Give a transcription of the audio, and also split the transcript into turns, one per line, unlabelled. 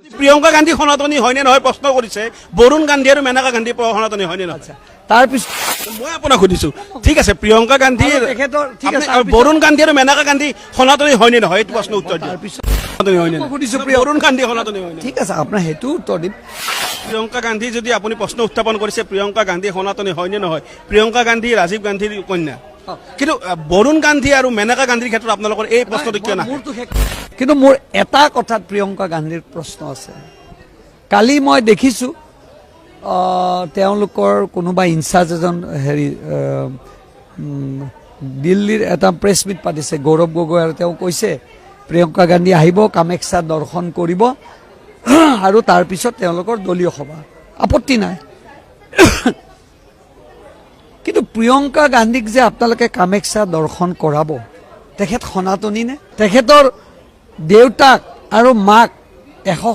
প্ৰিয়ংকা গান্ধী সনাতনী হয়নে নহয় প্ৰশ্ন কৰিছে। বৰুণ গান্ধী আৰু মেনকা গান্ধী সনাতনী হয়নে নহয়?
তাৰপিছত
মই আপোনাক সুধিছো, ঠিক আছে, প্ৰিয়ংকা গান্ধী
আৰু ঠিক আছে,
আপুনি- আৰু বৰুণ গান্ধী আৰু মেনকা গান্ধী সনাতনী হয়নে নহয়, এইটো প্ৰশ্ন উত্তৰ দিয়ক।
তাৰপিছত
সনাতনী হয়নে নহয়?
সুধিছো।
বৰুণ গান্ধী সনাতনী হয়নে?
ঠিক আছে, আপোনাৰ সেইটো উত্তৰ দিম।
প্ৰিয়ংকা গান্ধী যদি আপুনি প্ৰশ্ন উত্থাপন কৰিছে, প্ৰিয়ংকা গান্ধী সনাতনী হয়নে নহয়, প্ৰিয়ংকা গান্ধী ৰাজীৱ গান্ধীৰ কন্যা। কিন্তু বৰুণ গান্ধী আৰু মেনকা গান্ধীৰ ক্ষেত্ৰত আপোনালোকৰ এই প্ৰশ্নটো কিয় নাহে?
মোৰতো শেষ, কিন্তু মোৰ এটা কথাত প্ৰিয়ংকা গান্ধীৰ প্ৰশ্ন আছে। কালি মই দেখিছোঁ, তেওঁলোকৰ কোনোবা ইনচাৰ্জ এজন হেৰি দিল্লীৰ এটা প্ৰেছ মিট পাতিছে গৌৰৱ গগৈ, আৰু তেওঁ কৈছে প্ৰিয়ংকা গান্ধী আহিব, কামাখ্যা দৰ্শন কৰিব আৰু তাৰপিছত তেওঁলোকৰ দলীয় সভা। আপত্তি নাই, কিন্তু প্ৰিয়ংকা গান্ধীক যে আপোনালোকে কামাখ্যা দৰ্শন কৰাব, তেখেত সনাতনী নে? তেখেতৰ দেউতাক আৰু মাক 100